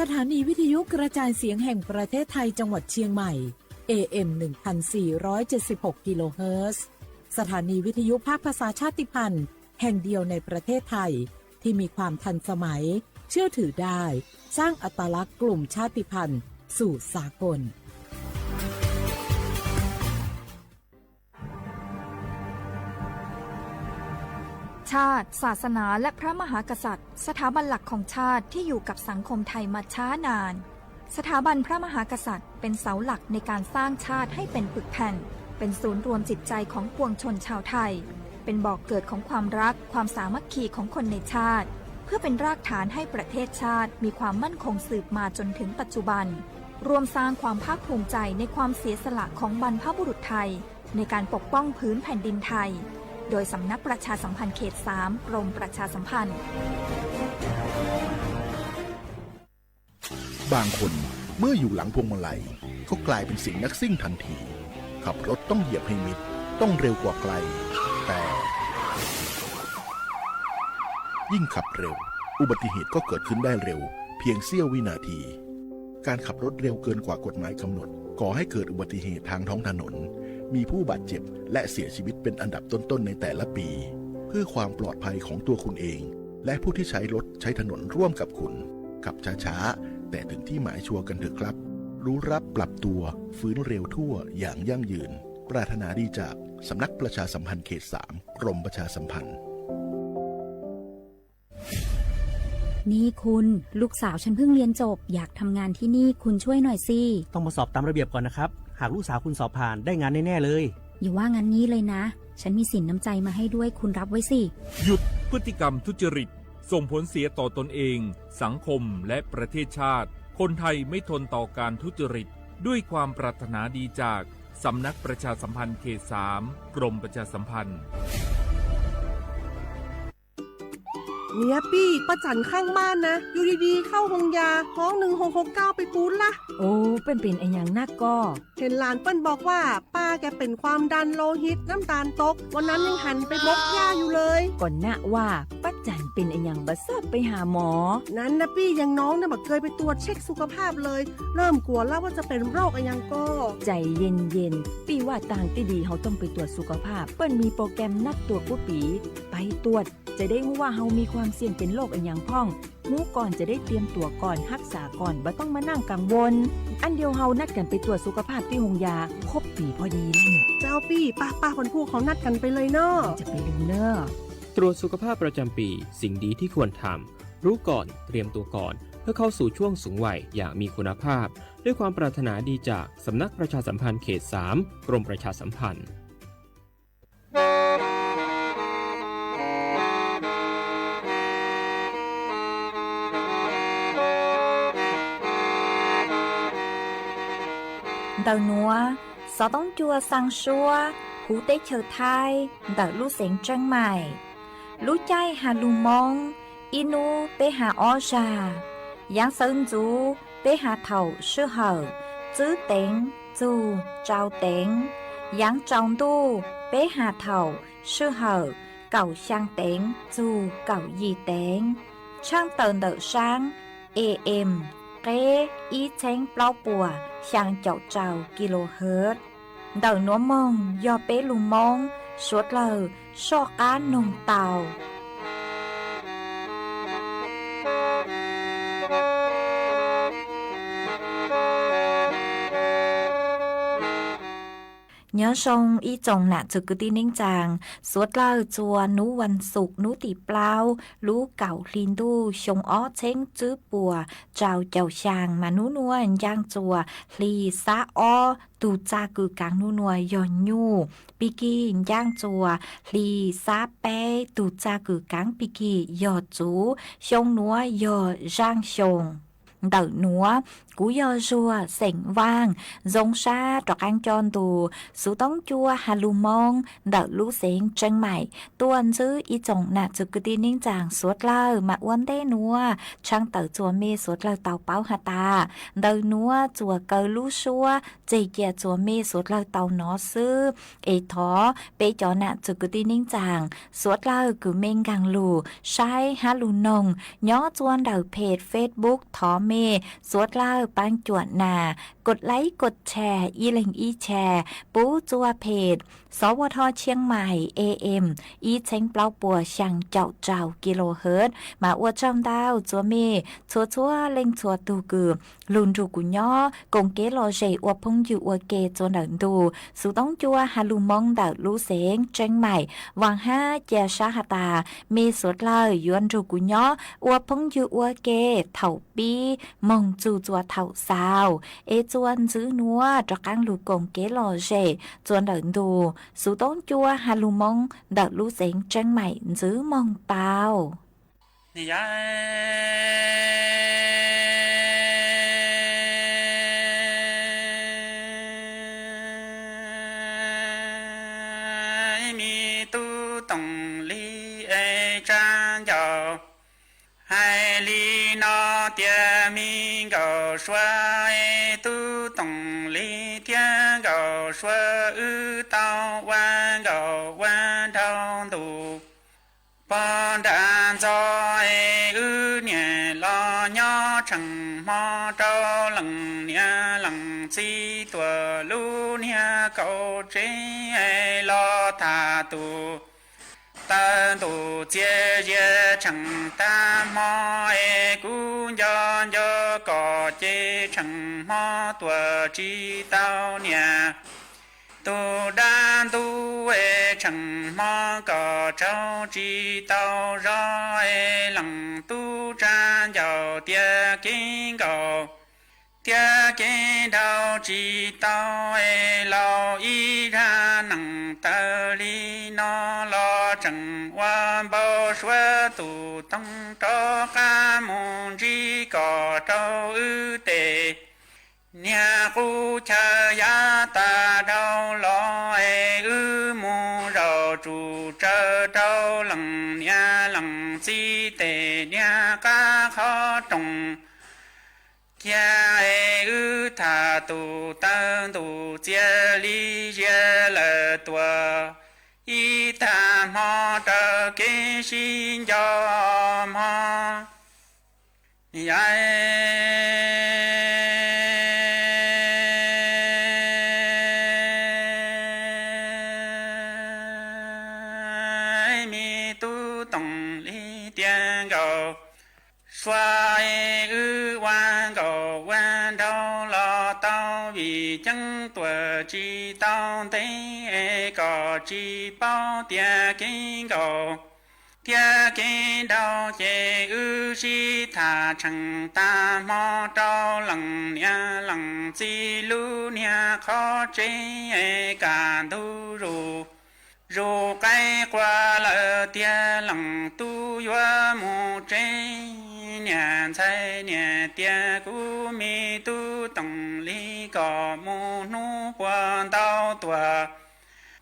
สถานีวิทยุกระจายเสียงแห่งประเทศไทยจังหวัดเชียงใหม่ เอ เอ็ม หนึ่งพันสี่ร้อยเจ็ดสิบหก กิโลเฮิรตซ์ สถานีวิทยุภาคภาษาชาติพันธุ์แห่งเดียวในประเทศไทย ที่มีความทันสมัย เชื่อถือได้ สร้างอัตลักษณ์กลุ่มชาติพันธุ์สู่สากล ชาติ ศาสนา และพระมหากษัตริย์ สถาบันหลักของชาติที่อยู่กับสังคมไทยมาช้านาน สถาบันพระมหากษัตริย์เป็นเสาหลักในการสร้างชาติให้เป็นปึกแผ่น เป็นศูนย์รวมจิตใจของปวงชนชาวไทย เป็นบ่อกเกิดของความรัก ความสามัคคีของคนในชาติ เพื่อเป็นรากฐานให้ประเทศชาติมีความมั่นคงสืบมาจนถึงปัจจุบัน ร่วมสร้างความภาคภูมิใจในความเสียสละของบรรพบุรุษไทย ในการปกป้องผืนแผ่นดินไทย โดยสำนักประชาสัมพันธ์เขตสาม กรมประชาสัมพันธ์ บางคนเมื่ออยู่หลังพวงมาลัยก็กลายเป็นเสียงนักซิ่งทันที ขับรถต้องเหยียบให้มิด ต้องเร็วกว่าใคร แต่ ยิ่งขับเร็ว อุบัติเหตุก็เกิดขึ้นได้เร็ว เพียงเสี้ยววินาที การขับรถเร็วเกินกว่ากฎหมายกำหนด ก่อให้เกิดอุบัติเหตุทางท้องถนน มีผู้บาดเจ็บ และเสียชีวิตเป็นอันดับต้นๆในแต่ละปี เพื่อความปลอดภัยของตัวคุณเอง และผู้ที่ใช้รถใช้ถนนร่วมกับคุณ ขับช้าๆ แต่ถึงที่หมายชัวร์กันเถอะครับ รู้รับปรับตัว ฟื้นเร็วทั่วอย่างยั่งยืน ปรารถนาดีจากสำนักประชาสัมพันธ์เขตสาม กรมประชาสัมพันธ์ นี่คุณ ลูกสาวฉันเพิ่งเรียนจบ อยากทำงานที่นี่ คุณช่วยหน่อยสิ ต้องมาสอบตามระเบียบก่อนนะครับ หากลูกสาวคุณสอบผ่านได้งานแน่ๆเลย อย่าว่างั้นนี้เลยนะ ฉันมีสินน้ำใจมาให้ด้วย คุณรับไว้สิ หยุดพฤติกรรมทุจริต ส่งผลเสียต่อตนเอง สังคม และประเทศชาติ คนไทยไม่ทนต่อการทุจริต ด้วยความปรารถนาดีจาก สำนักประชาสัมพันธ์เขตสาม กรมประชาสัมพันธ์ เนี่ยปี้ ป้าจั๋นข้างบ้านนะ อยู่ดีๆ เข้าโฮงยา ฮ้อง หนึ่งหกหกเก้า ไปปู๊ดละ โอ้ เปิ้นเป๋นอะหยังนักก่อ เห็นหลานเปิ้นบอกว่า ป้าแกเป็นความดันโลหิต น้ำตาลตก วันนั้นยังหันไปบกหญ้าอยู่เลย ก่อนนะว่า ป้าจั๋นเป๋นอะหยังบ่ซอบไปหาหมอ นั้นนะปี้ อย่างน้องเนี่ยบ่เคยไปตรวจเช็คสุขภาพเลย เริ่มกลัวแล้วว่าจะเป็นโรคอะหยังก่อ ใจเย็นๆ ปี้ว่าตางตี้ดีเฮาต้องไปตรวจสุขภาพ เปิ้นมีโปรแกรมนัดตรวจกู้ปี๋ ไปตรวจ จะได้ฮู้ว่าเฮามีความเสี่ยงเป็นโรคอะหยังพ่อง ฮู้ก่อนจะได้เตรียมตั๋วก่อน ฮักษาก่อน บ่ต้องมานั่งกังวล อันเดียวเฮานัดกั๋นไปตรวจสุขภาพตี้โฮงยา ครบปี๋พอดีแล้วเนี่ย เจ้าปี้ ป้าๆ วันพูกเฮานัดกั๋นไปเลยเนาะ จะไปลืมเน่อ ตรวจสุขภาพประจำปี สิ่งดีที่ควรทำ รู้ก่อน เตรียมตัวก่อน เพื่อเข้าสู่ช่วงสูงวัยอย่างมีคุณภาพ ด้วยความปรารถนาดีจากสำนักประชาสัมพันธ์เขตสาม กรมประชาสัมพันธ์ Ntawm nuav, xov tooj cua xaa suab huv teb chaws Thaib ntawm lub xeev Tsheeb Maim. Lub caij has lug Moob, ib nub peb has ob zag. Yaav xawv ntxuv peb has thaum sij hawm tswb teev txug tsau teev. Yaav tsaus ntuj peb has thaum sij hawm kaum xyaa teev txug kaum yim teev. Tshaaj tawm ntawm saab A M, qeb ib txheeb plaub puas xyaa caum rau kilohertz. Ntawm nuav moog yog peb lug Moob, suav dlawg soj qaab noog tau. Nyob zoo ib tsoom nam txwv kwv tij neej tsaa, suav dlawg txua nub vas xuv nub tim plaub lub kaum hli ntuj xyoo ob txheeb tswb puas rau caum xyaa mas nub nuav ncaaj txua hli xab ob tug txaj kws kaav nub nuav yog nyuj, pig kig ncaaj txua hli xab peb tug txaj kws kaav pig kig yog txuv, xyoo nuav yog zaaj xyoo. Ntawm nuav kuv yog Zuag xeem Vaaj, zoo sab rov qaab coj ntu xov tooj cua has lug Moob ntawm lub xeev Tsheeb Maim tuaj ntsib ib tsoom nam txwv kwv tij neej tsaa suav dlawg mas ua ntej nuav tshaaj tawm txua mej suav dlawg tau paub has tas ntawm nuav txua kaw lub suab tseg cia txua mej suav dlawg tau nov xwb. Es thov peb cov nam txwv kwv tij neej tsaa suav dlawg kws mej nkaag lug saib hab lug noog nyob txua ntawm peg Facebook thov mej suav dlawg paab cuam nas, kod laib kod tshaj ib leeg ib tshaj, pub txuaj phem xov ua tho tshiab mais e em ib txheeb plaub puas xyaa caum rau kis lus hawv. Mas ua tsaug ntau txuav mej txhua txhua leej txhua tug kws lug nrug kuv nyob koom kev lom zem ua phooj ywg ua ke txuas ntawm ntug xuv toob cua has lug Moob ntawm lub xeev Tseeb Maim. Vaam hab ca sab has tas mej suav dlawg yuav nrug kuv nyob ua phooj ywg ua ke thaum pib moog txug txuas thaum xaus, es txuas ntxiv nuav rov qaab lug koom kev lom zem txuas ntawm ntug xuv toob cua has lug Moob ntawm lub xeev Tseeb Maim ntxiv moog tau. Yog me tub Toom Lis es tsa ncaus, hais li no tias me nkauj suav es tub Toom Lis thiab nkauj suav wb tau ua nkauj ua nraug ntuj pog nram ntxo es wb niam los nyob tsheej hmo rau leej niam leej txiv tuam lub niag kaum tsev es los tham tus taw ntuj txias zias tsheej tag hmo es kuv nco nco kom ces tsheej hmo tuam tsis tau niam tus dab ntub es tsheej hmo kom tsaug tsis tau zog es leej tub tsa ncaus tias kev nkaus thiab kev nraug tsis tau es laus ib zaj neej tawm li no los tseem ua npau suav tus toog rov qab mus ntsib kom rau wb tes niag qub chaw yav tas dhau los es wb mus zaum tsum tsawv rau leej niam leej txiv tes niag qab qhov rooj kiag es wb tham tus taw ntuj txias li zias lawm tuam ib tag hmo raws kev sib nco hmo. Yog me tub Toom Lis tias nkauj suav es wb ua nkauj ua nraug los tau vim ceeb tuam tsis tau ntev es kom tsis paub tias kev nkaus thiab kev nraug ces wb sib tham tsheej tag hmo rau leej niam leej txiv lub niag qhov tsev es kaj ntug zus zus qaib qua lawm tiag leej tub yuav mus tsev. Niam ntxhais niam tias kuv me tub Toom Lis kom mus hnub puas ntau tuam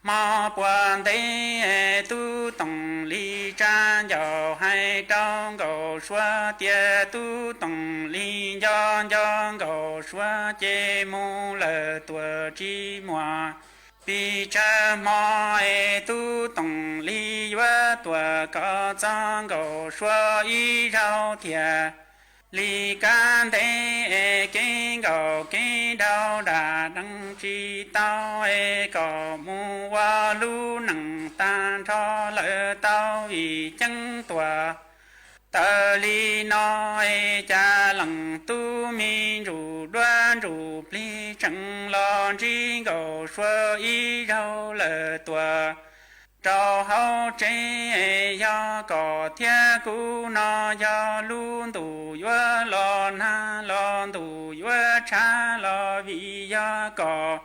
hmo puas ntev. Tub Toom Lis tsa ncaus hais rau nkauj suav tias tub Toom Lis nco nco nkauj suav ces mus lawm tuam tsis muaj pes tsawg hmo es tub Toom Lis yuav tuam kom txog nkauj suav ib zaug thiaj li kaj ntug es kev nkaus kev nraug dam dees tsis tau es kom mus ua lub neej tag nrho lawm tau vim ceeb tuam tawm li no es cas leej tub me ntsuj duab ntsuj plig tseem los ntsib nkauj suav ib zaug lawm tuam rau hauv tsev. Yog kom thiab kuv no yog lub ntuj yuav los nag los ntuj yuav tshav los vim yog kom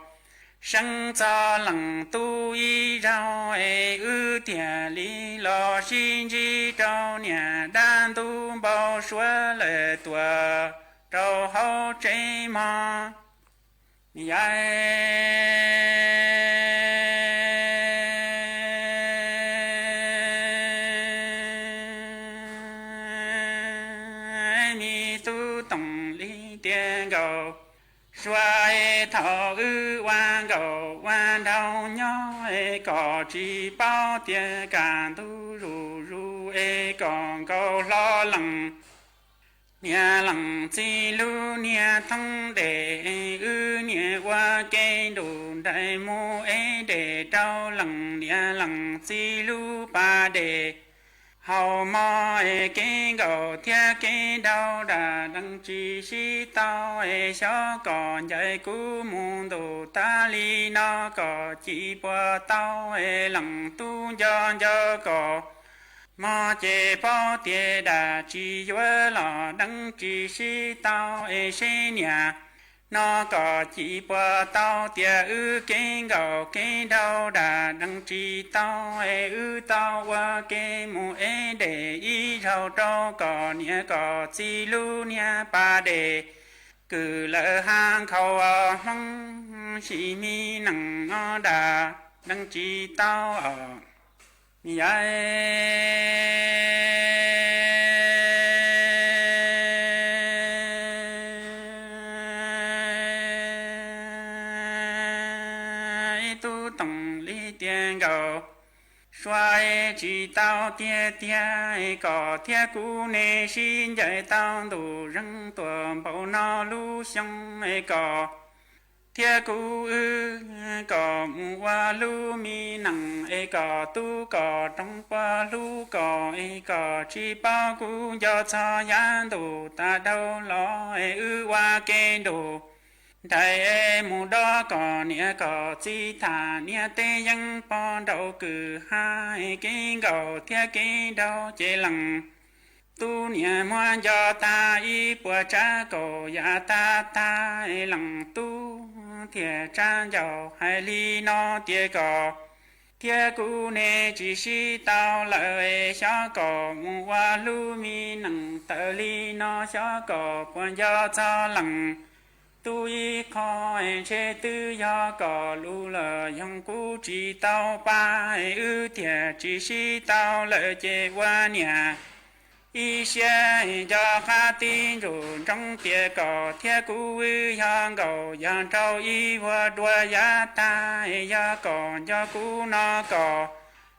seev txog leej tub ib zaug es wb thiaj li los sib ntsib rau niam dab ntub npau suav lawm tuam rau hauv tsev mog. Yog me tub Toom Lis tias nkauj suav es thaum wb ua nkauj ua nraug nyob es kom tsis paub tias kaj ntug zus zus es kom nkauj hlob leej Niam leej txiv lub niag thoob dej, wb niam ua ke nrug nraim mus ev dej rau leej niam leej txiv lub pas dej. Hauv mog es kev nkaus thiab kev dhau dam deev tsis sib tau es xyov kom ncaim kuv mus ntuj tag li no kom cim puas tau es leej tub nco nco kom mog ces paub tias dam tsis yuav los deev tsis sib tau es seb niam no kom cim puas tau tias wb kev nkaus kev dhau dam deev tsis tau es wb tau ua ke mus ev dej ib zaug rau kom niam kom txiv lub niag pas dej kwv lawm hab nkhaus hmoob sis me neej no dam deev tsis tau os. Yam ib tug toom li tias nkaus sua es tsis tau tiag tiag es kom thiab kuv ne sib ncaim tau ntuj zeeg tuaj npaum no lub xyoo es kom thiab kuv wb kom mus ua lub me neej es kom tub kom roog puas hlub kom es kom tsis paub kuv nco txog yav ntuj tas dhau los es wb ua ke nrug nraim es mus dob kom niam kom txiv tham niam tej yeeb pog nraug kwv hab es kev nkaus thiab kev dhau ces leej tub niam muab nco tag ib puas tsav kaum yam tag tag es leej tub thiaj tsa ncauj hais li no tias kom thiab kuv ne tsis sib tau lawm es xyov kom mus ua lub me neej tawm li no xyov kom puas nco txog leej tub ib qho es ntshe twb yog kom lus lawm yoog kuv tsis tau pab es wb thiaj tsis sib tau lawm ces ua niam ib siab nco qab tib ntsug ntsoov tias kom thiab kuv wb yog nkaus yog nraug ib vuag dua yav tag es yog kom nco kuv no kom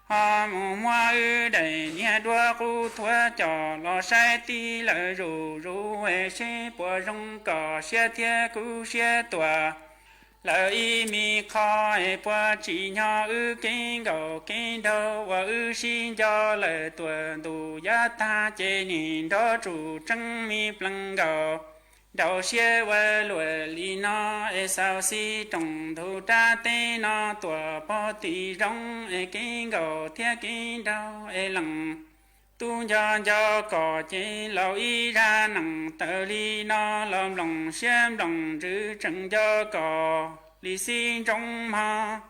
ho mus muab wb daim niag duab qub thuav coj los saib tib lawm zuj zus es seb puas zoo kom siab thiab kuv siab tuaj lawm ib me qho es puas tsim nyog wb kev nkaus kev nraug uas wb sib nco lawm tuaj ntuj yav tag ces nim nrov tsuj tseeb me plees nkaus. Nraus siab ua luaj li no es xaus xib rooj ntug rab teb no tuaj pog tim zoo es kev nkaus thiab kev nraug es leej tub nco nco kom ces laus ib zaj neej tawm li no los nplooj siab nplooj ntsws tseem nco kom li xib ntsoov mog.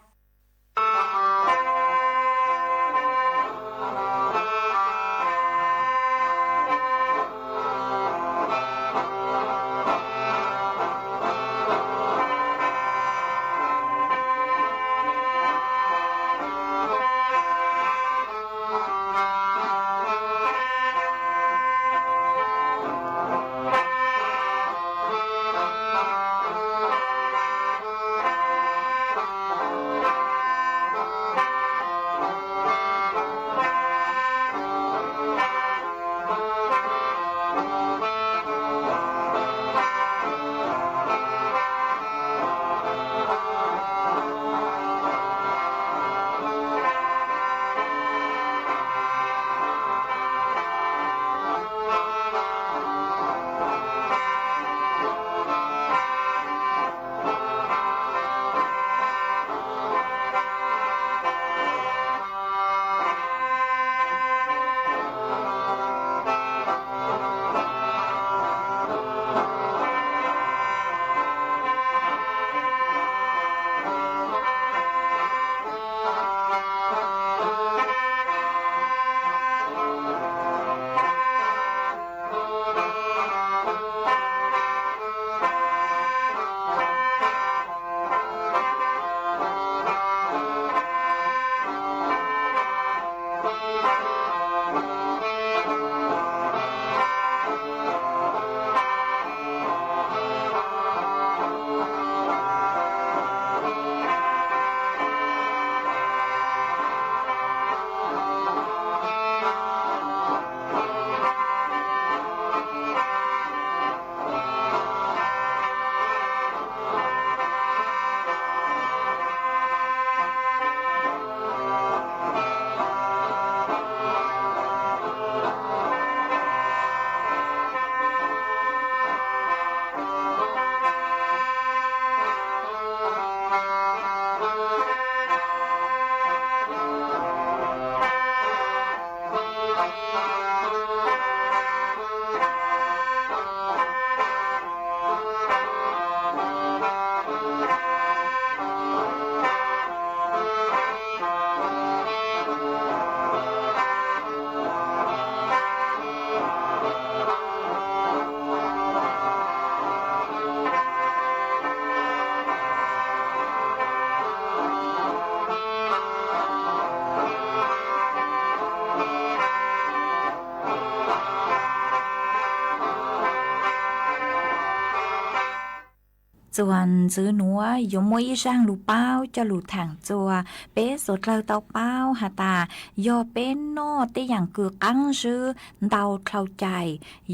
Txuas ntxiv nuav yuav muaj ib zaaj lug paub coj lug thaam txug peb suav dlawg tau paub has tas, yog peb noj tej yaam kws qaab zwb ntau dlhau cai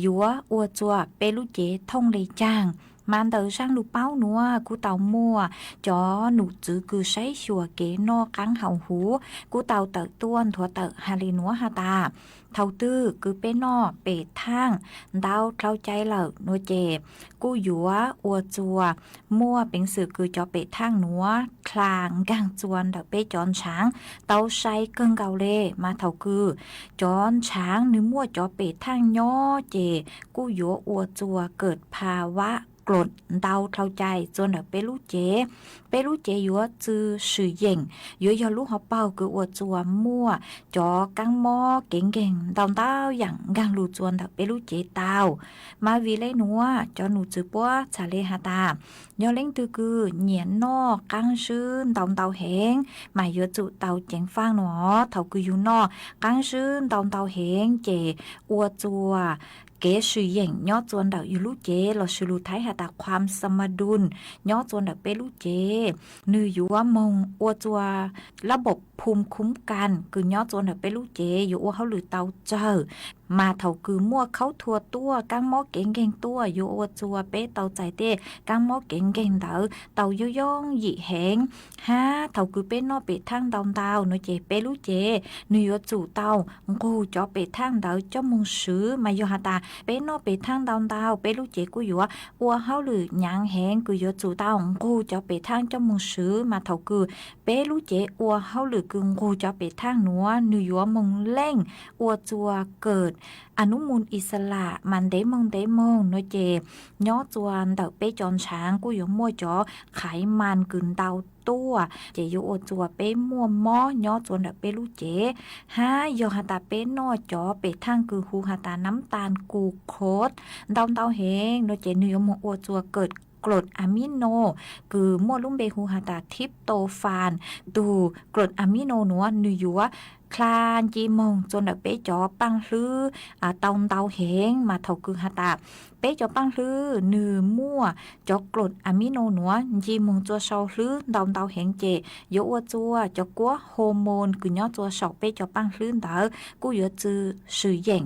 yuav ua txuas peb lub cev thooj le caag. Mas ntawm zaaj lug paub nuav kuj tau muaj cov num txwv kws saib xyuas kev noj qaab hauv huv kuj tau tawm tuaj nthuav tawm has le nuav has tas, thaus twg kws peb noj pem thaaj ntau dlhau cai lawm nua ces kuj yuav ua txuas muaj peev xwm kws cov pem thaaj nuav dlha nkaag txuas ntawm peb cov ntshaav tau sai kawg nkaus le. Mas thaus kws cov ntshaav nwg muaj cov pem thaaj nyob ces kuj yuav ua txuas kawm pha vab klom ntau dlhau cai txuas ntawm peb lub cev. Peb lub cev yuav txwv swm yeem, yuav yog lub hauv paug kws ua txuas muaj cov kaab mob kev nkeeg ntau ntau yaam nkaag lug txuas ntawm peb lub cev tau. Mas vim le nuav cov num txwv puab txhais le has tas, yog leej twg kws nyiam noj qaab zwb ntau ntau heev mas yuav tsum tau ceev faaj nuav. Thaus kws yug noj qaab zwb ntau ntau heev ces ua txuas kev swm yeem nyob txuas ntawm yug lub cev lossis lug Thaib has tas ความสมดุล nyob txuas ntawm peb lub cev, nwg yuav moog ua txuas ระบบภูมิคุ้มกัน kws nyob txuas ntawm peb lub cev yuav ua hauj lwm tau tsawg. Mas thaus kws muaj khaub thua tuaj, kaab mob kev nkeeg tuaj, yuav ua txuas peb tau txais tej kaab mob kev nkeeg ntawd tau yooj yooj yim heev. Hab thaus kws peb noj pem thaaj ntau ntau nua ces peb lub cev nwg yuav tsum tau nqug cov pem thaaj ntawd coj moog swv. Mas yog has tas peb noj pem thaaj ntau ntau, peb lub cev kuj yuav ua hauj lwm nyaav heev kws yuav tsum tau nqug cov pem thaaj coj moog swv. Mas thaus kws peb lub cev ua hauj lwm kws nqug cov pem thaaj nuav, nwg yuav moog leej ua txuas kawm อนุมูลอิสระ mas ntev moog ntev moog nua ces nyob txuas ntawm peb cov ntshaav kuj yuav muaj cov ไขมัน kws ntau tuaj ces yuav ua txuas peb muaj mob nyob txuas ntawm peb lub cev. Hab yog has tas peb noj cov pem thaaj kws hu has tas น้ำตาลกลูโคส ntau ntau heev nua ces nwg yuav moog ua txuas kawm กรดอะมิโน kws muaj lub npe hu has tas ทริปโตฟาน. Tug กรดอะมิโน nuav nwg yuav dlha nci moog txuas ntawm peb cov paaj hlwb tau ntau heev. Mas thaus kws has tas peb cov paaj hlwb nwg muaj cov กรดอะมิโน nuav nci moog txuas sau hlwb ntau ntau heev ces yuav ua txuas cov kuab ฮอร์โมน kws nyob txuas saum peb cov paaj hlwb ntawd kuj yuav txwv swm yeem,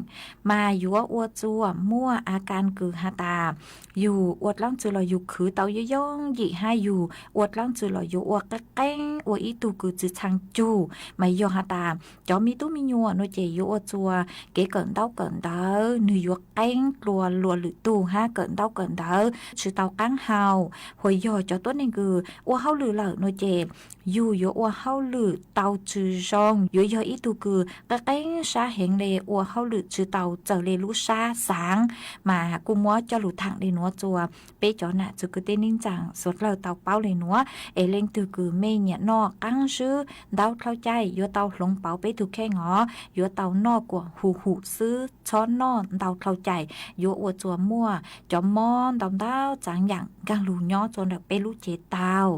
mas yuav ua txuas muaj a kas kws has tas yug ua dlaab tsi los yug khwv tau yooj yooj yim hab yug ua dlaab tsi los yuav ua qeeb qeeb ua ib tug kws tsi txhaj cug. Mas yog has tas cov me tub me nyuam nua ces yuav ua txuas kev kawm ntaub kawm ntawv nwg yuav qeeb dlua luas lwm tug hab kawm ntaub kawm ntawv tsi tau qaab hau. Hos yog cov tuab neeg kws ua hauj lwm lawm nua ces yug yuav ua hauj lwm tau tsi zoo, yuav yog ib tug kws qeeb qeeb sab heev le, ua hauj lwm tsi tau txawm le lub sab xaav. Mas kuj muab coj lug thaam le nuav txuas peb cov nam txwv kwv tij neej tsaa suav dlawg tau paub le nuav. Es leej twg kws mej nyiam noj qaab zwb ntau dlhau cai yuav tau hloov pauv peb tug kheej os, yuav tau noj kuas hum hum xwb, txhob noj ntau dlhau cai, yuav ua txuas muaj cov mob ntau ntau txaav yaam nkaag lug nyob txuas ntawm peb lub cev tau.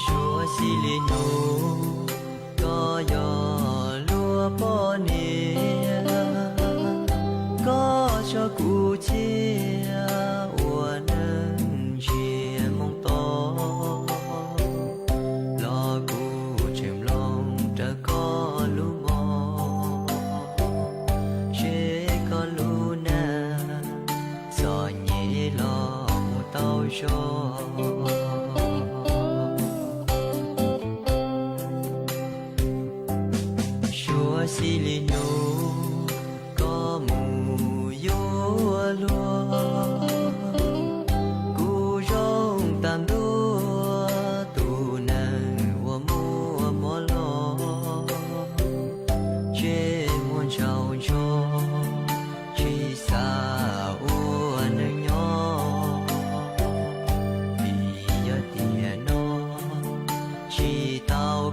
Suav xib le nub, koj yog luag poj niam, koj tso kuv cia ua neej ntsia moo tod, los kuv tseem mloog rawv koj lub mog, seb koj lub neej txom nyem los mus tau zog.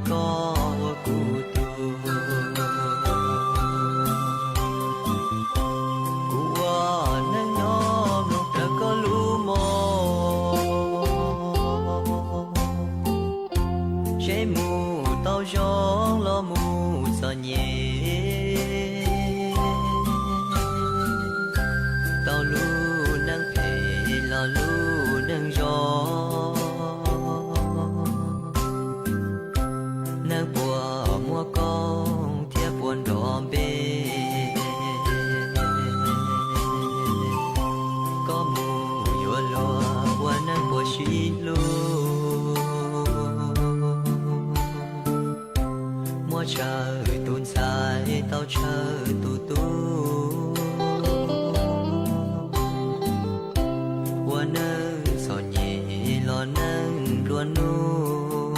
koj ua kuv tug. Kuv ua neej nyob mloog raws koj lub mos, seb mus tau zoo los mus txom nyem, tau lub neej phem los lub neej zoo. Neeg puas muaj koob thiab puas nrov npe, koj mus yuav luag ua neeg puas sib hlub. Muab tshawb tus ntxhais tau tshawb tus tub, ua neej txom nyem los neej nplua nuj,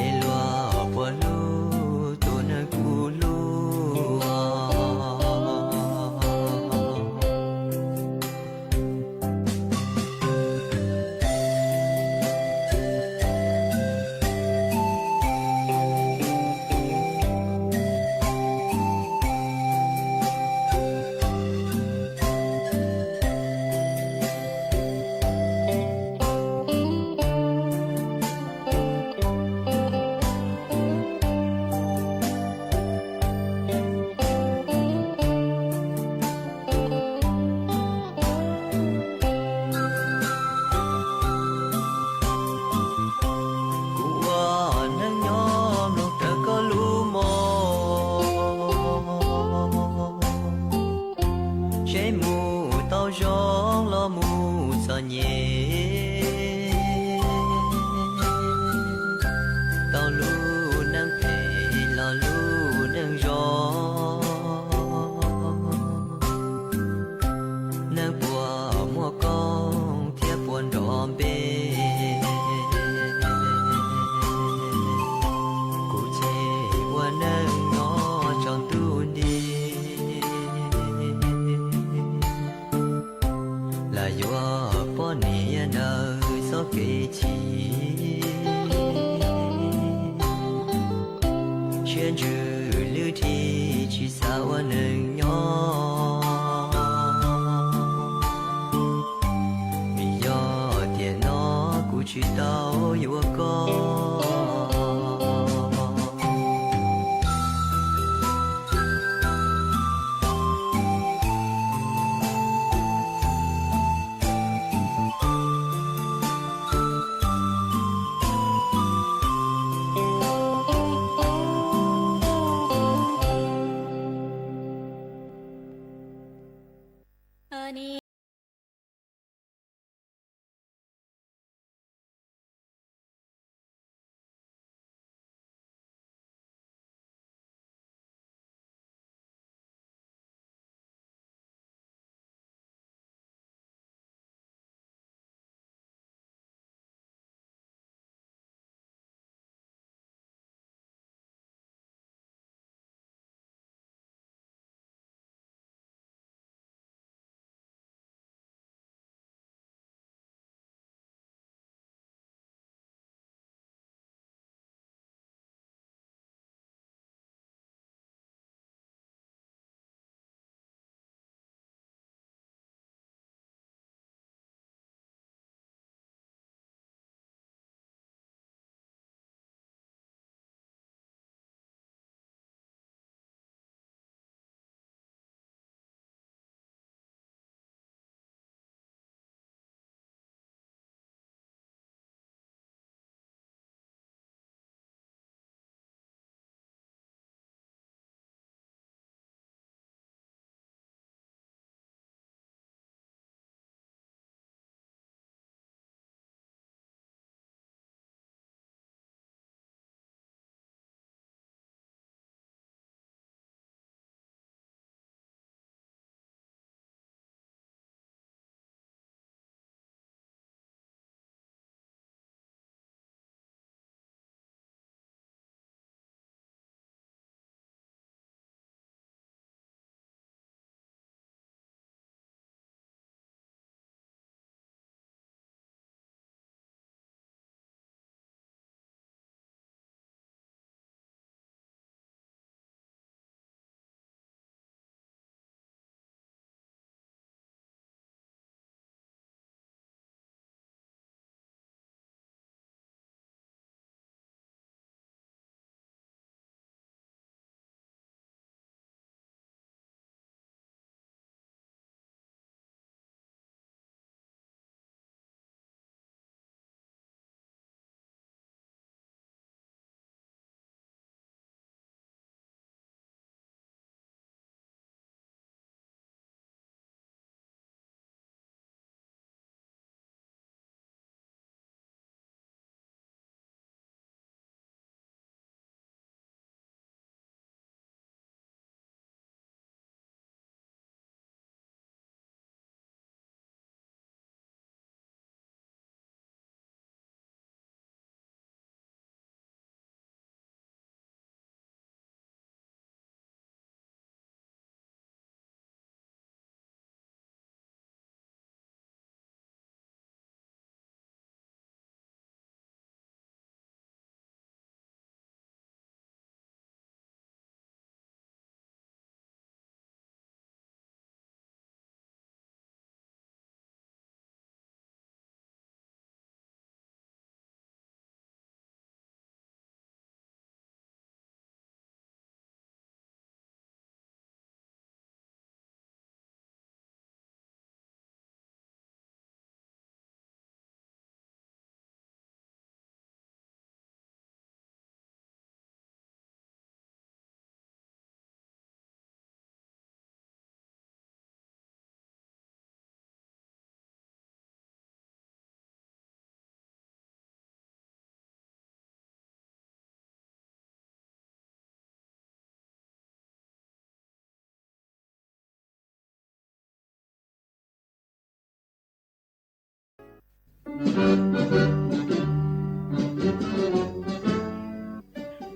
es luag puas hlub tus neeg kuv hlub. Kuv ua neej nyob mloog raws koj lub mos, seb mus tau zoo los mus txom nyem, tau lub neej phem los lub neej zoo. Neeg puas muaj koob thiab puas nrov npe, kuv ces ua neej nyob tsaus ntuj nti, lam yuav poj niam ntawm txoj kev chim, siab ntsws lwj dhi tsis xav ua neeg nyob. Vim yog tiam no kuv tsis tau yuav koj.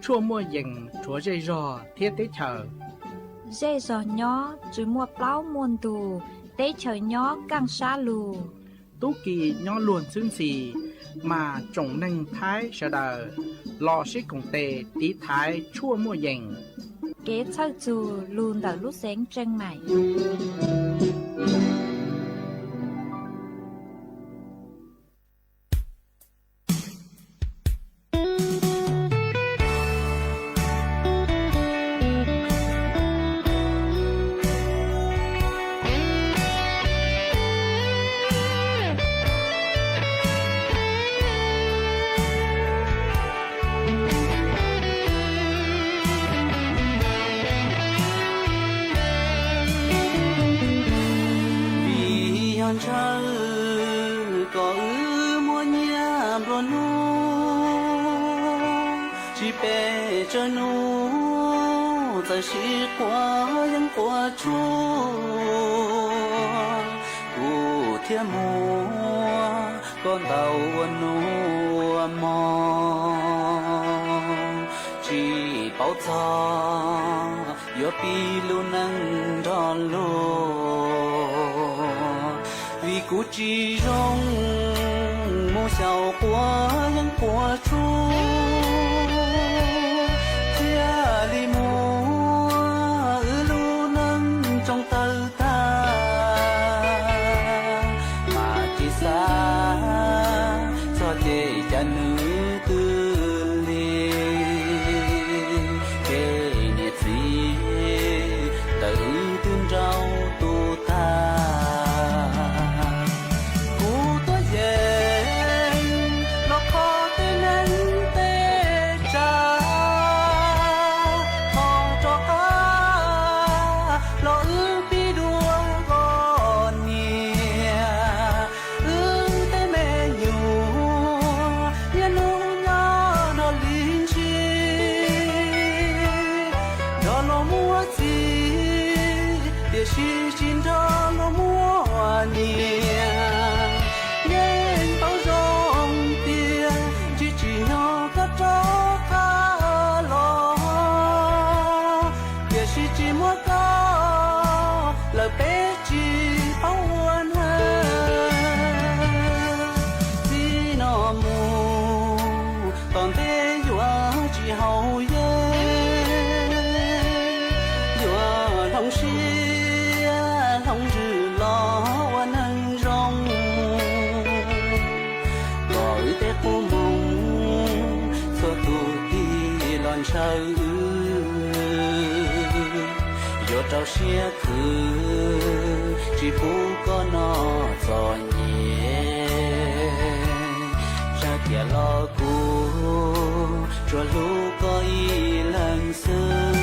Tshuaj muaj yees rhuav zej zog thiab teb chaws. Zej zog nyob tsis muaj plaub muaj ntug, teb chaws nyob kaj sab lug. Tub ki nyob luag ntxhwb ntxhi, mas tsoom neeg Thaib sawv daws los sib koom tes tiv thaiv tshuaj muaj yees. Kev txhawj txug lug ntawm lub xeev Tseej Maim. Vim yog ntshaw kom wb muaj nyiaj nplua nuj, tsis pes tsawg hnub txawm sib quav yeeb quav tshuaj. Kuv thiaj muab koj ntaus ua nus ua hmo, tsis paub txog yuav pib lub neej nrog luag. Vim kuv tsis zoo mus xyaum quav yeeb quav tshuaj, thiaj li muab wb lub neej tsoo tawg tag. Mas tsis xav txog ces cas nws twb lig, ces niam txiv ntawm wb twb nrauj tu tag. Kuv tuaj yeem los kho tej neeg tej tsav, thov rov qab los wb pib dua os niam. Wb tej me nyuam niaj hnub nyob nrog li ntsis, nrog luag muaj txiv tiam sis tsis nrog luag muaj niam. Yeej paub zoo tias tsis tsim nyog koj rov qab los, tiam sis tsis muaj koj lawm peb tsis paub ua neeg. Txij no mus tom ntej yuav tsis haus yeeb, yuav hloov siab hloov ntsws los ua neeg zoo. Kom wb tej qub moo txhua tus tig los ntshaw wb, yuav rau siab khwv tsis pub koj noj txom nyem. Txhaj tias los kuv tsuas hlub koj ib leeg xwb.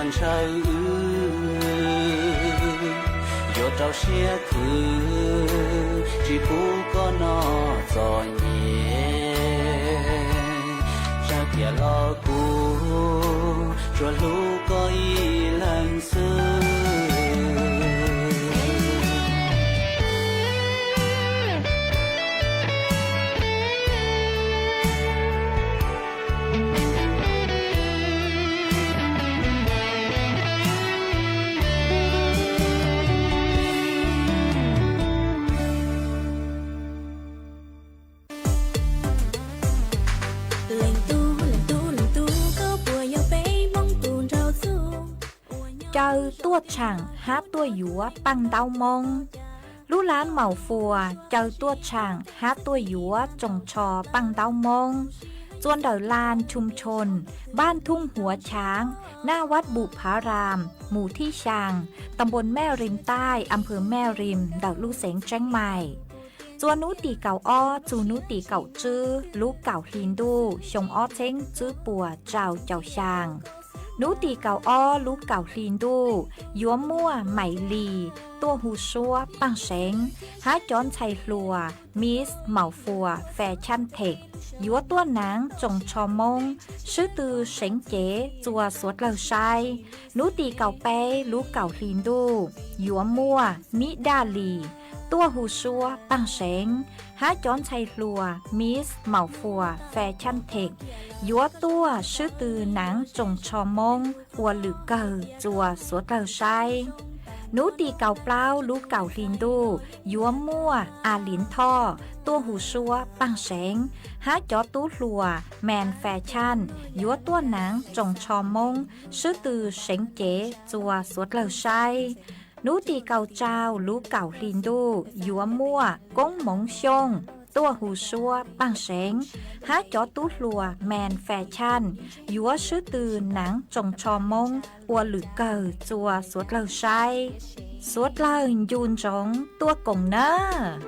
ntshaw wb, yuav rau siab khwv tsis pub koj noj txom nyem. Txawm tiam los kuv tsuas hlub koj ib leeg xwb. Leej tub, leej tub, leej tub, koj puas yog peb Hmoob tus nraug txuj? Caw tuaj tshaam hab tuaj yuav paaj ntaub Moob. Lub laab Maus Fuas caw tuaj tshaam hab tuaj yuav tsoos tsho paaj ntaub Moob. Txua ntawm làn Chùm Chồn, bản Thung Hua Cháng, naj vắt Bụp Phav Ram, mus thib xyaa, tàm bồn Mê Rìm Tai, am phơ Mê Rìm, ntawm lub xeev Tseeb Maim. Txua nub tim kaum ob txug nub tim kaum tswb lub kaum hli ntuj xyoo ob txheeb tswb puas rau caum xyaa. Nub tim kaum ob lub kaum hli ntuj yuav muaj Maim Lis tuaj hu suab paaj seev, hab cov ntxhais hluas Miss Maus Fuas Fashion Tech yuav tuaj naav tsoos tsho Moob, swb tw seev cev txua suav dlawg saib. Nub tim kaum peb lub kaum hli ntuj yuav muaj Mib Daj Lis tuaj hu suab paaj seev, hab cov ntxhais hluas Miss Maus Fuas Fashion Tech yuav tuaj swb tw naav tsoos tsho Moob ua lwm kawg txua suav dlawg saib. Nub tim kaum plaub lub kaum hli ntuj yuav muaj A Liav Thoj tuaj hu suab paaj seev, hab cov tub hluas Man Fashion yuav tuaj naav tsoos tsho Moob swb tw seev cev txua suav dlawg saib. Nub tim kaum rau lub kaum hli ntuj yuav muaj Koob Moov Xyooj tuaj hu suab paaj seev, hab cov tub hluas Man Fashion yuav swb tw naav tsoos tsho Moob ua lwm kawg txua suav dlawg saib. Suav dlawg ncu ntsoov tuaj koom nawb.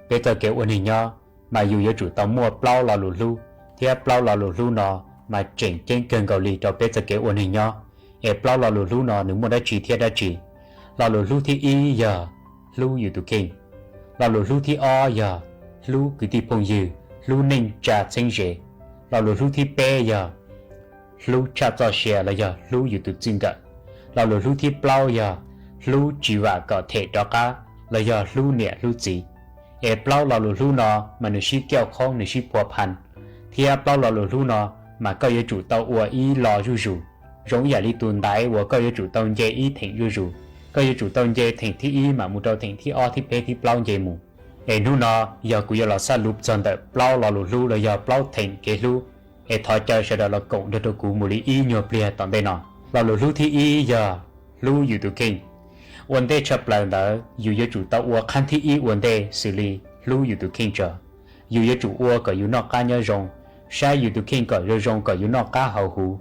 Peb txoj kev ua neeg nyob mas yus yuav tsum tau muaj plaub lo lus hlub, thiab plaub lo lus hlub no mas tseem ceeb kawg nkaus li rau peb txoj kev ua neeg nyob. Es plaub lo lus hlub no nws muaj dab tsi thiab dab tsi? Lo lus hlub thib ib yog hlub yus tus kheej. Lo lus hlub thib ob yog hlub kwv tij phooj ywg, hlub neej tsa txheeb ze. Lo lus hlub thib peb yog hlub tshaj txoj sia los yog hlub yus tus txij nkawm. Lo lus hlub thib plaub yog hlub tsis vam kom them rov qab los yog hlub niam hlub txiv. Es plaub lo lus hlub no mas nws sib kauj khoob, nws sib phua phan, thiab plaub lo lus hlub no mas koj yuav tsum tau ua ib lo zuj zus, zoo ib yam li tus ntaiv uas koj yuav tsum tau nce ib theem zuj zus. Koj yuav tsum tau nce theem thib ib mam mus rau theem thib ob, thib peb, thib plaub nce mus. Es hnub no yog kuv yuav los xab lub txog ntawm plaub lo lus hlub los yog plaub theem kev hlub. Es thov caw sawv daws los koom nrog rau kuv mus li ib nyuag pliag tom ntej no. Lo lus hlub thib ib yog hlub yus tus kheej. Ua ntej tshaj plaws ntawd yus yuav tsum tau ua qhab thib ib ua ntej xws li hlub yus tus kheej tso. Yus yuav tsum ua kom yus noj qab nyob zoo, saib yus tus kheej kom zoo zoo kom yus noj qab haus huv.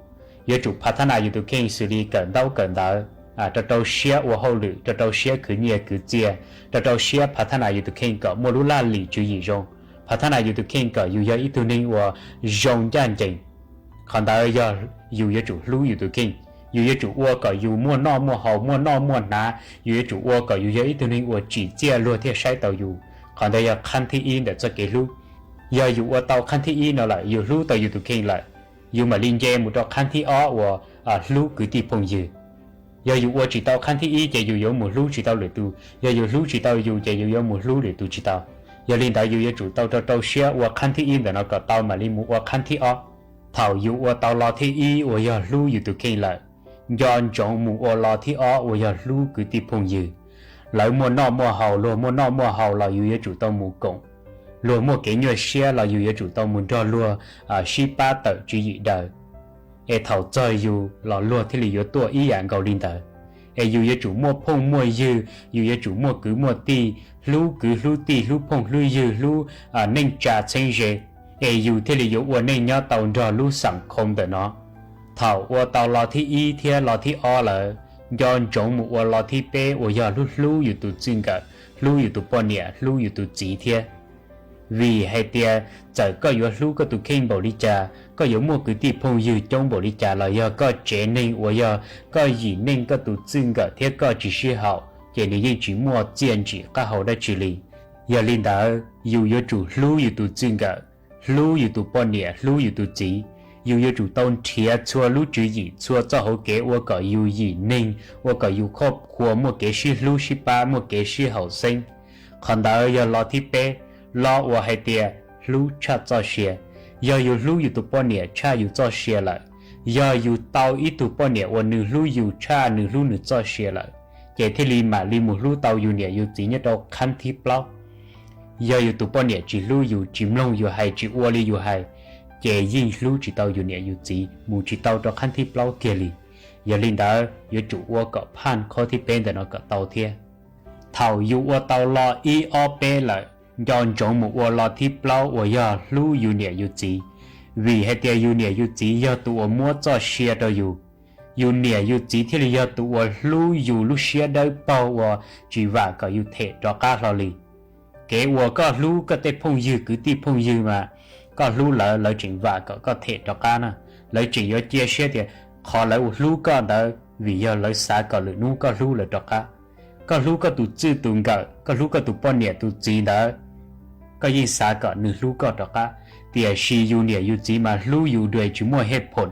Yuav tsum phav thab nas yus tus kheej xws li kawm ntaub kawm ntawv, rau rau siab ua hauj lwm, rau rau siab khwv nyiaj khwv txiaj, rau rau siab phav thab nas yus tus kheej kom muaj lub laj lim tswv yim zoo, phav thab nas yus tus kheej kom yus yog ib tug neeg uas zoo ncaj ncees. Qhov ntawd yog yus yuav tsum hlub yus tus kheej. Yus yuav tsum ua kom yus muaj noj muaj haus, muaj noj muaj hnav, yus yuav tsum ua kom yus yog ib tug neeg uas tsim txiaj luag thiaj saib tau yus. Qhov ntawd yog qhab thib ib ntawm txoj kev hlub. Yog yus ua tau qhab thib ib no lawm, yus hlub tau yus tus kheej lawm, yus mam li nce mus rau qhab thib ob uas hlub kwv tij phooj ywg. Yog yus ua tsis tau qhab thib ib ces yus yuav mus hlub tsis tau lwm tus, yog yus hlub tsis tau yus ces yus yuav mus hlub lwm tus tsis tau. Yog li ntawd yus yuav tsum tau rau rau siab ua qhab thib ib ntawm no kom tau mam li mus ua qhab thib ob. Thaum yus ua tau lo thib ib uas yog hlub yus tus kheej lawm, nco ntsoov mus ua lo thib ob uas yog hlub kwv tij phooj ywg. Lawv muaj noj muaj haus, luag muaj noj muaj haus los yus yuav tsum tau mus koom. Luag muaj kev nyuaj siab los yus yuav tsum tau mus nrog luag sib pab tawm tswv yim daws. Es thaum txog yus los luag thiaj li yuav tuaj ib yam nkaus li ntawd. Es yus yuav tsum muaj phooj muaj ywg, yus yuav tsum muaj kwv muaj tij, hlub kwv hlub tij, hlub phooj hlub ywg, hlub neej tsa txheeb ze, es yus thiaj li yuav ua neej nyob tau nrog lub xeem khoo ntawm no. Thaum ua tau lo thib ib thiab lo thib ob lawm, nco ntsoov mus ua lo thib peb uas yog hlub hlub yus tus txij nkawm, hlub yus tus poj niam, hlub yus tus txiv thiab. Vim hais tias txawm koj yuav hlub koj tus kheej npaum li cas, koj yuav muaj kwv tij phooj ywg coob npaum li cas los yog koj tsev neeg uas yog koj yim neej koj tus txij nkawm thiab koj tsis sib haum ces nws yeej tsis muaj txiaj ntsim qab hau dab tsi li. Yog li ntawd yus yuav tsum hlub yus tus txij nkawm, hlub yus tus poj niam, hlub yus tus txiv. Yus yuav tsum tau nrhiav txhua lub tswv yim, txhua txoj hauv kev ua kom yus yim neeg, ua kom yus khoj khua muaj kev sib hlub sib pab, muaj kev sib haum xeeb. Qhov ntawd yog lo thib peb, lo uas hais tias hlub tshaj txoj sia. Yog yus hlub yus tus poj niam tshaj yus txoj sia lawm, yog yus tau ib tug poj niam uas nws hlub yus tshaj nws hlub nws txoj sia lawm, ces thiaj li mam li mus hlub tau yus niam yus txiv nyob rau qhab thib plaub. Yog yus tus poj niam tsis hlub yus, tsis mloog yus hais, tsis ua li yus hais, ces yeej hlub tsis tau yus niam yus txiv, mus tsis tau rau qhab thib plaub kiag li. Yog li ntawd yuav tsum ua kom phaj qhov thib peb ntawm no kom tau thiab. Thaum yus ua tau lo ib ob peb lawm, nco ntsoov mus ua lo thib plaub uas yog hlub yus niam yus txiv. Vim hais tias yus niam yus txiv yog tus uas muab txoj sia rau yus. Yus niam yus txiv thiaj li yog tus uas hlub yus lub siab dawb paug uas tsis vam kom yus them rov qab hlo li. Kev uas koj hlub koj tej phooj ywg kwv tij phooj ywg mas koj hlub lawv, lawv tseem vam kom koj them rov qab na. Lawv tseem yuav cia siab tias qhov lawv hlub koj ntawd vim yog lawv xav kom lwm hnub koj hlub lawv rov qab. Koj hlub koj tus txij tus nkawm, koj hlub koj tus poj niam tus txiv ntawd, koj yeej xav kom nws hlub koj rov qab. Tiam sis yus niam yus txiv mas hlub yus dua tsis muaj hej phoom.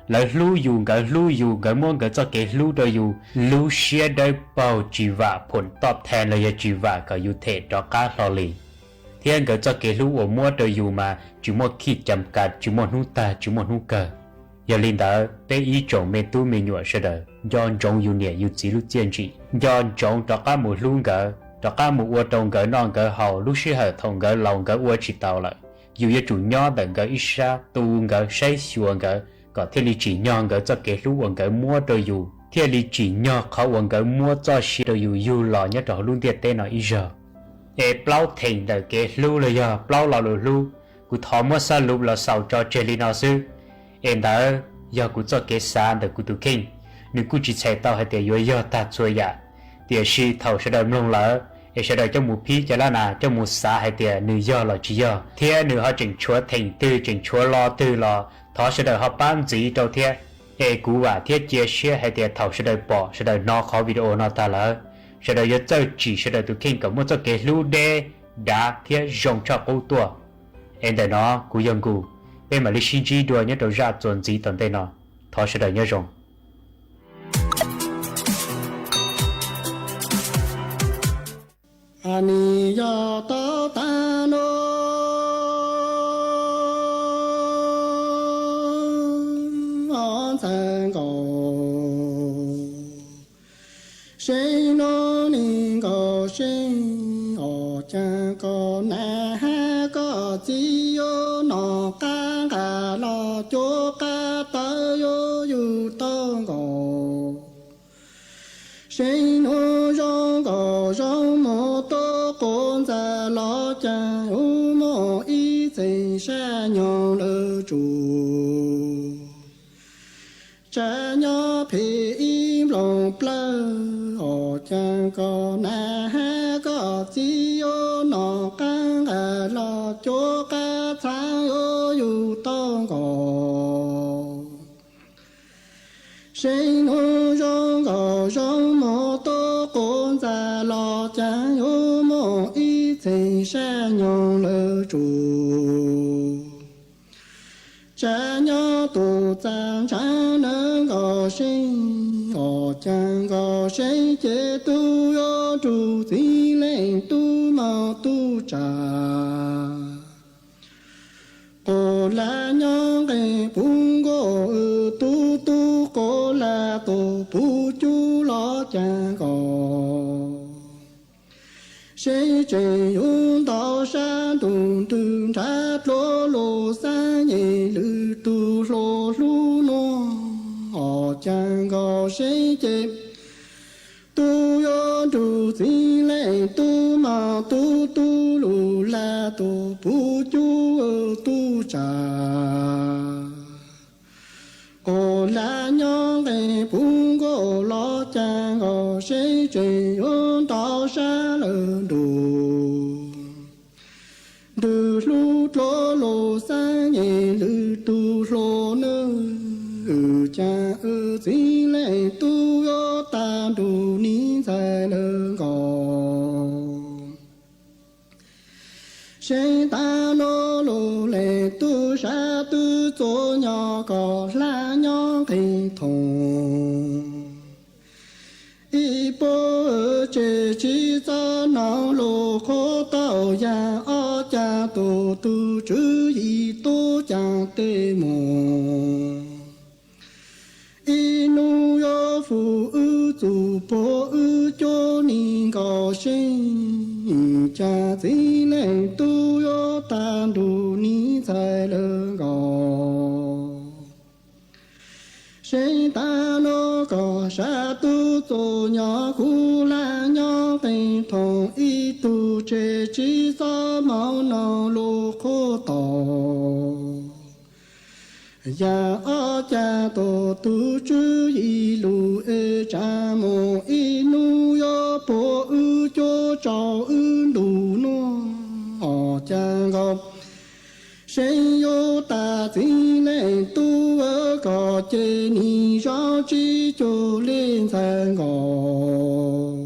Lawv hlub yus, nkawd hlub yus, nkawd muab nkawd txoj kev hlub rau yus, lub siab dawb paug tsis vam phoom toj thee los yog tsis vam kom yus them rov qab hlo li. Thiab nkawd txoj kev hlub uas muab rau yus mas tsis muaj khij cam kas, tsis muaj hnub tag, tsis muaj hnub kawg. Yog li ntawd peb ib tsoom me tub me nyuam sawv daws nco ntsoov yus niam yus txiv lub txiaj ntsim, nco ntsoov rov qab mus hlub nkawd, rov qab mus ua rau nkawd noj nkawd haus, lub sij hawm thaum nkawd laus nkawd ua tsis taus lawm, yus yuav tsum nyob ntawm nkawd ib sab, tu nkawd, saib xyuas nkawd, kom thiaj li tsim nyog nkawd txoj kev hlub uas nkawd muab rau yus, thiaj li tsim nyog qhov uas nkawd muab txoj sia rau yus yug los nyob rau hauv lub ntiaj teb no ib zaug. Es plaub theem ntawm kev hlub los yog plaub lo lus hlub, kuv thov muab xab lub los xaus tso tseg li no xwb. Es ntawd yog kuv txoj kev xav ntawm kuv tus kheej, nws kuj tsis txhais tau hais tias yuav yog tag txhua yam. Tiam sis thaum sawv daws mloog lawm es sawv daws coj mus phib cov lab nas coj mus xav hais tias nws yog los tsis yog, thiab nws ho tseem tshuav theem twg tseem tshuav lo twg los thov sawv daws ho pab ntxiv rau thiab. Es kuv vam thiab cia siab hais tias thaum sawv daws pom sawv daws hnov qhov video no tag lawm, sawv daws yuav txawj tsim sawv daws tus kheej kom muaj txoj kev hlub deb dav thiab zoo tshaj qub tuaj. Es ntawm no kuv yog Nkus, peb mam li sib ntsib dua nyob rau zaj txuas ntxiv tom ntej no. Thov sawv daws nyob zoo. Nim yog tau tag no ntxhais nkaus, seb no nim nkaus seb os cas koj nam hab koj txiv yuav nom qab nqa los cuab qab tawv yuav yug tau nkaus. Seb hnub zoo nkaus zoo mus tuaj quav ntxas los cas yuav muaj ib txheej sab nyoog lawv tsuas. Tsam nyob phem ib nplooj plawv os cas koj nam hab koj txiv yuav nom qab nqa los cuab qab txhav yuav yug tau nkaus. Seb hnub zoo nkaus zoo mus tuaj quav ntxas los cas yuav muaj ib txheej sab nyoog lawv tsuas. Tsam nyob tus txaj ntshav nawb nkaus seb os cas nkaus seb ces tub yuav nrug txiv leej tub mog tub tsam. Quas lam nyob nqe puv nkuaj tub tub quas lam tus puv cub los cas nkaus. Seb tseem yuav ntau sab ntuj ntws nrhav dluav lus xab nyem lwm tus hluas hlub nuav os cas nkaus seb ces tub yuav nrug txiv leej tub mog tub tub lug lam tus puv cub tub tsam. Quas lam nyob nqe puv nkuaj los cas nkaus seb tseem yuav ntau sab lawm ntuj ntws hlub dluav lus xab nyem lwm tus hluas nawb cas wb txiv leej tub yuav tag nrug niv ntxhais lawm nkaus. Seb tag nuav lug leej tub sab twb txuas nyob kom hlab nyob nqe thoom. Ib puab tseg tsis txhob noog lug qhuav tau yaam ob cag tug tug tswv yim tub caag tej moog. Ib nub yuav fum wb txug puag wb cuab nig nkaus seb cas txiv leej tub yuav tag nrug niv ntxhais lawm nkaus. Seb tag nuav koj sab tub txuas nyob kuv hlab nyob nqe thoom ib tug tseg tsis txhob moog noog lug qhuav tau yaam ob cag tug tug tswv yim lug es tsam moog ib nub yuav puag wb cuab tsau wb ntug nuav os cas nkaus seb yuav tag txiv leej tub koj ces nim zoo tsib cug leej ntxhais nkaus.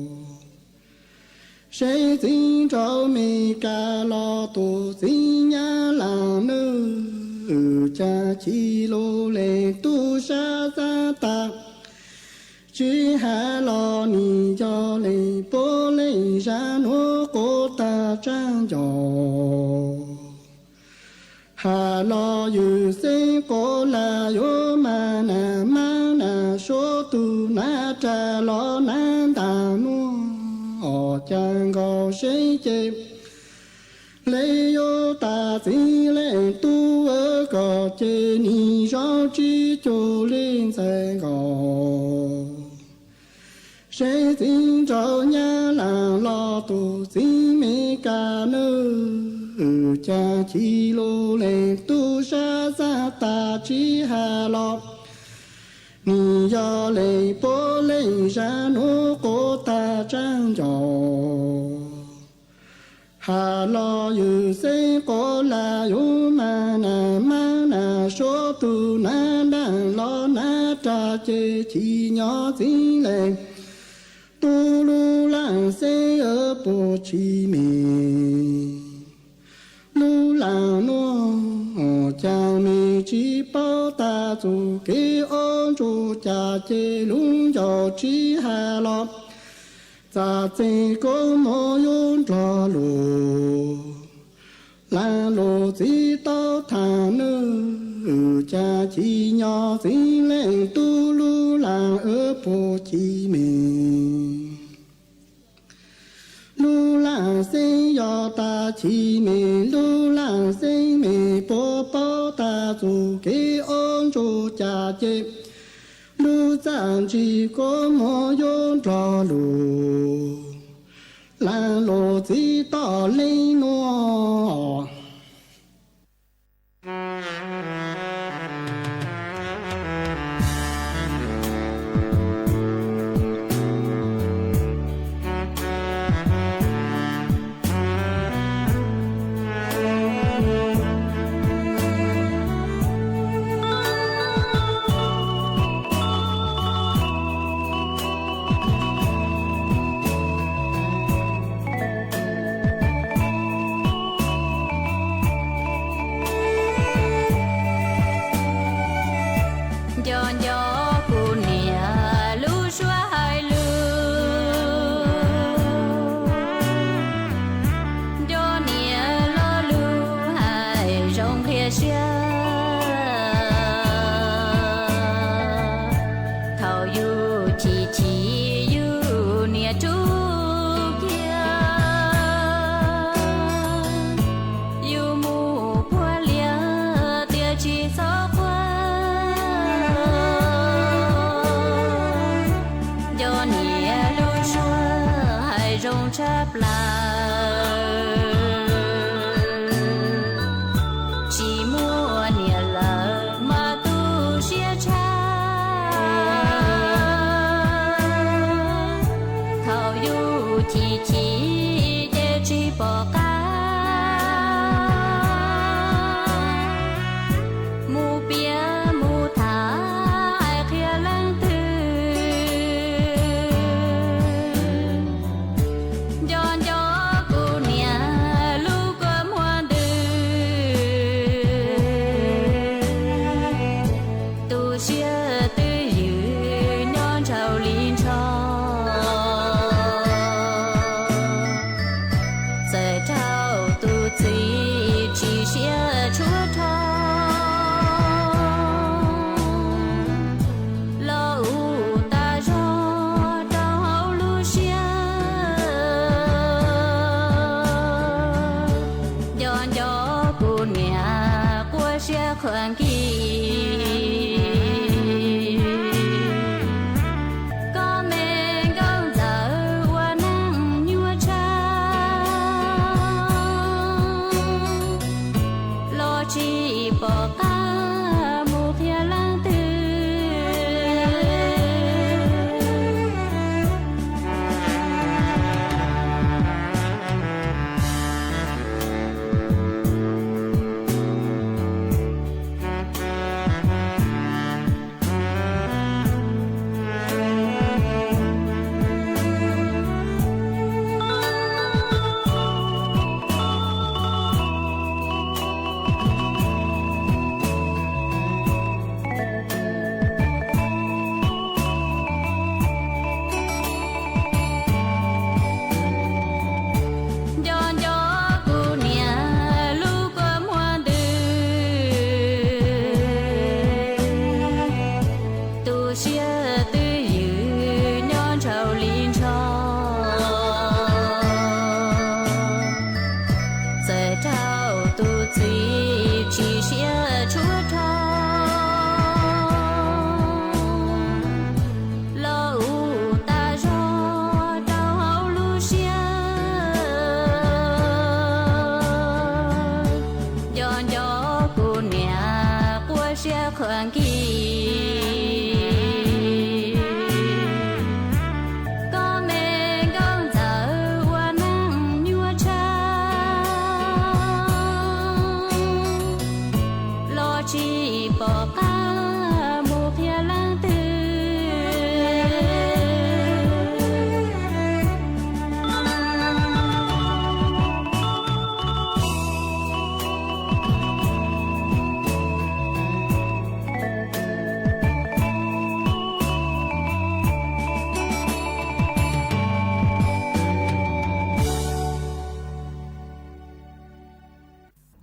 Seb txiv nraug Mes Kas los tus txiv Nyab Laas nawb cas chim lug leej tub sab xab tag tsis has los nim yog leej puab leej zag nuav quav tag tsaab ncaus. Has los ywj xeeb quav lam yuav mas nam mab nam suav tug nab rag los nab ntaag nuav os cas nkaus seb ces le yuav tag txiv leej tub koj ces nim zoo tsib cug leej ntxhais nkaus. Seb txiv nraug Nyab Laas los tus txiv Mes Kas nawb cas chim lug leej tub sab xab tag tsis has los nim yog leej puab leej zag nuav quav tag tsaab ncaus. Has los ywg xeeb quav lam yug mas nas mas nas suav tus nas daj los nas rag ces chim nyob txiv leej tub lub laaj xeeb puas tsim me. Lub laaj nuav cas me tsi paub tas txuj kev ob ntsuj cas ces lub ncauj tsi has los txaj txeeg koob moov yuav nrog lug. Laaj lug txiv tau thaam nwj cas chim nyob txiv leej tub lub laaj puas tsim me. Lub laaj xeeb yog tas chim me, lub laaj xeeb me puas paub tas txuj kev ob ntsuj cas ces lub txaj ntsim koob moov yuav nrog lug. Laaj lug txiv tau leej nuav.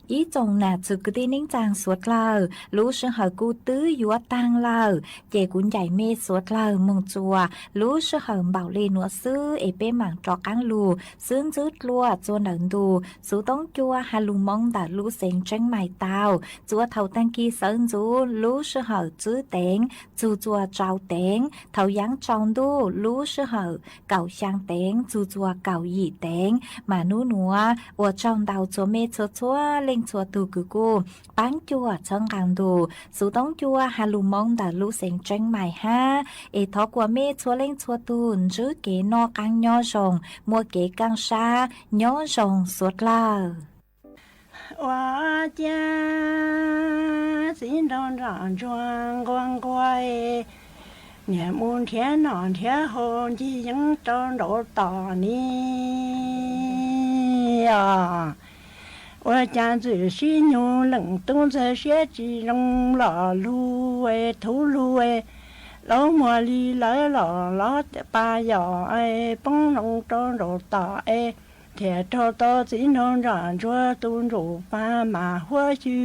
Ib tsoom nam txiv kwv tij neej tsaa suav dlawg, lub sij hawm kuj twb yuav taag lawm, ces kuv ncaim mej suav dlawg moog txuas lub sij hawm npaum le nuav xwb es peb maam rov qaab lug xwb ntxwb dlua txuas ntawm ntu xuv toob cua has lug moo ntawm lub xeev Tseeb Mais tau. Txuas thaum taag kis sawv ntxuv lub sij hawm txwb teev txug txuas tsau teev, thaum yaav tsaus ntuj lub sij hawm kaum xyaa teev txug txuas kaum yim teev. Mas nub nuav ua tsaug ntau txhua mej txhua txhua leej txhua tug kws kuj paab cuam txhawb nqaa ntu xuv toob cua has lug moo ntawm lub xeev Tseeb Mais hab. Es thov kuas mej txhua leej txhua tug ntsib kev noj qaab nyob zoo, muaj kev kaaj sab nyob zoo suav dlawg. Ua ciav txiv nraug nraug ntsuag nquag nquag, niam mus nrhiav nom nrhiav haus ncig yeeb rau nraum tom ni os. Ua cas ntxwm sib nyug leej tub ntxawg siab tsis zoo los lug, thuv lug, laub muag li lawv los lov pa yos, poob loo rau nraum tom es thiaj raug tau txiv nraug nraug ntsuag tus ntsuj plig mas huab xyw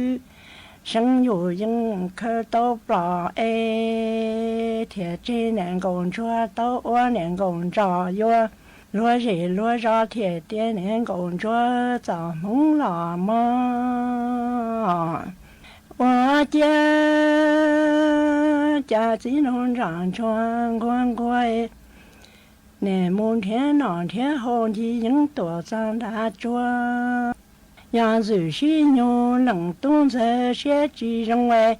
seev yus yeej khaws tau plom es thiaj tseg niam nkaum ntsuag tau ua niam nkaum ntsos yuav luag zej luag zos thiaj tias niam nkaum ntsuag txom hmoov los mog. Ua ciav cas txiv nraug nraug ntsuag nquag nquag, niam mus nrhiav nom nrhiav haus ncig yeeb tuam txog nram tsuag. Yog ntxwm sib nyug leej tub ntxawg siab tsis zoo,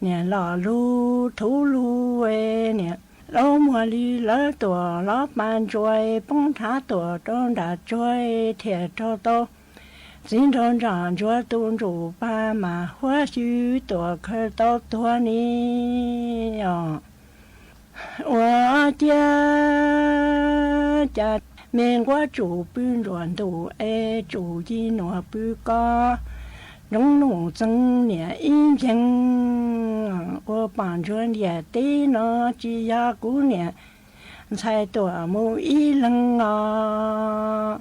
niam los lug thuv lug, niam laub muag li lawv tuam lov pa ntsuag, poob nrhav tuam rau nram tsuag thiaj raug tau txiv nraug nraug ntsuag tus ntsuj plig mas huab xyw tuam khaws tau tuag ni os. Ua ciav cas me nquab tsum pw ntsuam ntuj es tsum ci nuav pw koj, zoov num txeeg niam ib nceeg. Ua pom ntsuag ntiaj teb no tsis yog kuv niam ntxhais tuam mus ib leeg os.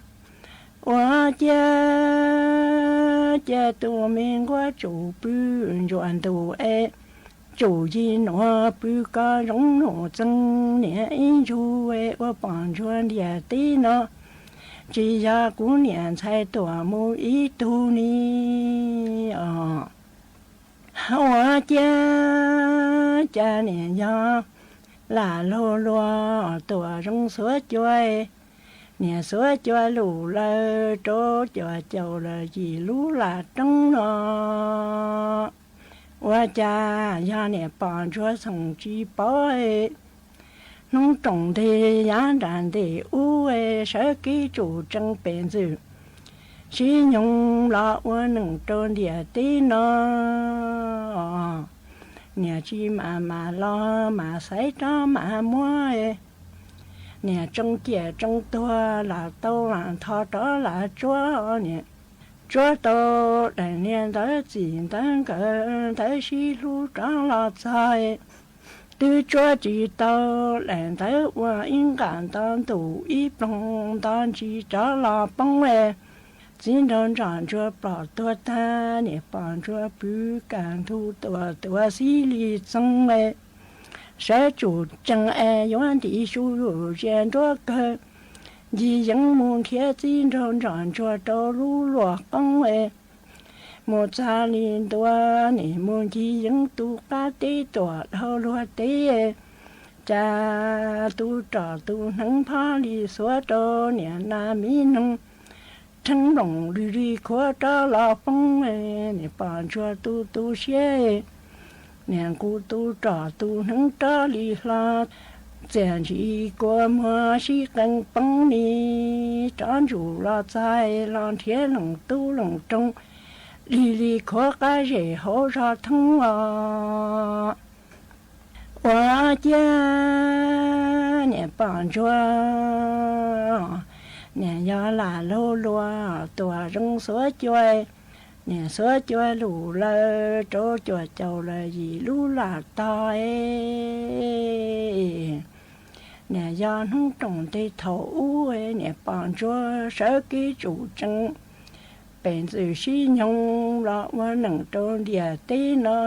Ua ciav cas tus me nquab tsum pw ntsuam ntuj es tsum ci nuav pw koj, zoov num txeeg niam ib ntsug, ua pom ntsuag ntiaj teb no tsis yog kuv niam ntxhais tuam mus ib tug ni os. Ua ciav cas niam yog lam laug luag tuam zoov xuav cua, niam xuav cua lug lawm rau cuaj caum lawm yim lub lam roob no. Ua cas yog niam pom ntsuag txhoom tsis paub, hnub roos nteg yav nram ntej ub, sawv kev tsum tsees pem ntxwm sib nyoog los ua neej rau ntiaj teb no. Niam tsis mam mam los mam xaiv rov mam muab, niam tsoo ciam tsoo tuag los tau los ntho rov los tsuab, niam tsuab tau daim niag ntawv txim ntawv nkawm ntawv sib hlub rov los txog, twb tsuab tsis tau daim ntawv ua ib nqam nto ntuj ib ploog nto ntsis rov los poob. Txiv nraug ntsoj ntsuag plom tuag tag, niam pom ntsuag pw kaj ntug tuam tuav xib li txoog, sawv tsum tsees es yuav ntim su zias nruab kawg, ncig yeev mus nrhiav txiv nraug ntsoj ntsuag rau lub luaj qoob. Mus txog li ntua, niam mus ncig yeev tu qab teb tuam dhau luag teb, cas tu roj tu hneev phob li xuav rau niam nas miv noog, rheeb nplooj li li khuav rov los poob. Niam pom ntsuag tu tu siab, niam nqus tu roj tu hneev rov li hlo, txiaj ntsim kua muag sib qee poob li, rov ntsum los txog los nrhiav leej tub leej roog li li khuav qab zem hauv zog thoob os. Ua ciav niam pom ntsuag, niam yog lam laug luag tuam zoov xuav cua, niam xuav cua lug lawm rau cuaj caum lawm yim lub lam tog. Niam yog hnub roos ntej thaum ub, niam pom ntsuag sawv kev tsum tsees pem ntxwv sib nyoog los ua neej rau ntiaj teb no.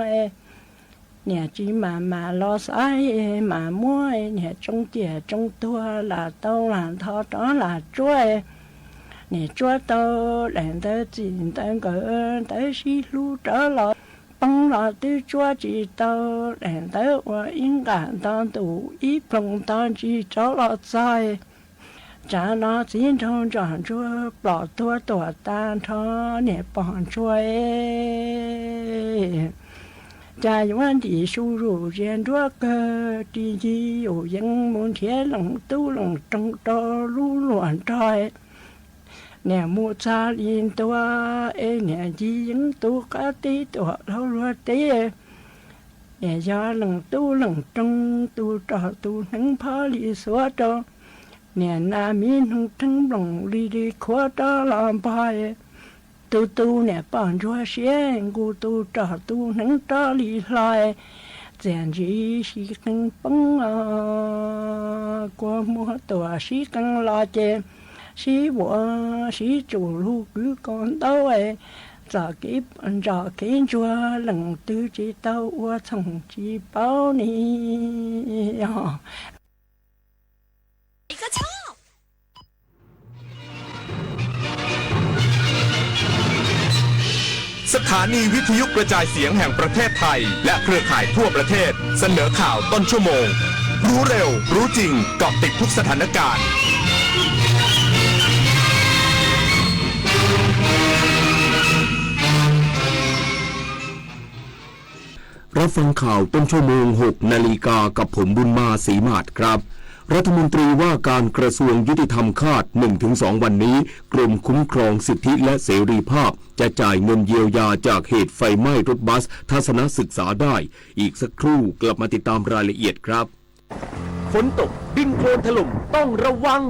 Niam tsis mam mam los xaiv, mam muab niam tsoo ciaj tsoo tuag, lam tau lam ntho rov lam tsuab. Niam tsuab tau daim ntawv txim ntawv nkawm, ntawv sib hlub rov los poob los twb tsuab tsis tau. Daim ntawv ua ib nqam nto ntuj, ib ploog nto ntsis rov los txog. Tsam no txiv nraug ntsom ntsuag plom tuag tuam tas nrho, niam pom ntsuag, cas yuav ntim su zus zias nruab kawg, ris ncig yus yees mus nrhiav leej tub leej roog rau lub luag nrog. Niam mus txog li ntua, es niam ncig yees tu qab teb tuam dhau luag teb. Niam yog leej tub leej roog, tu rog tu hneev phob li xuav rau. Niam nas miv noog rheeb nplooj li li khuav rov los npog. Tu tu niam pom ntsuag siab, nkuj tu rog tu hneev rov li hlo. Txiaj ntsig sib qees poob os, kua muag tuam sib qees los ces sib vuam sib tsum lug kwv kaus ntaub. Txoj kev ntsom kev ntsuag leej twg tsis tau ua txhooj tsis paub ni os. สถานีวิทยุกระจายเสียงแห่งประเทศไทย และเครือข่ายทั่วประเทศ เสนอข่าวต้นชั่วโมง รู้เร็ว รู้จริง เกาะติดทุกสถานการณ์ รับฟังข่าวต้นชั่วโมง หกนาฬิกา กับผมบุญมา ศรีหมาดครับ รัฐมนตรีว่าการกระทรวงยุติธรรมคาด หนึ่งถึงสองวันนี้ กรมคุ้มครองสิทธิและเสรีภาพ จะจ่ายเงินเยียวยาจากเหตุไฟไหม้รถบัสทัศนศึกษาได้ อีกสักครู่กลับมาติดตามรายละเอียดครับ ฝนตก ดินโคลนถล่ม ต้องระวัง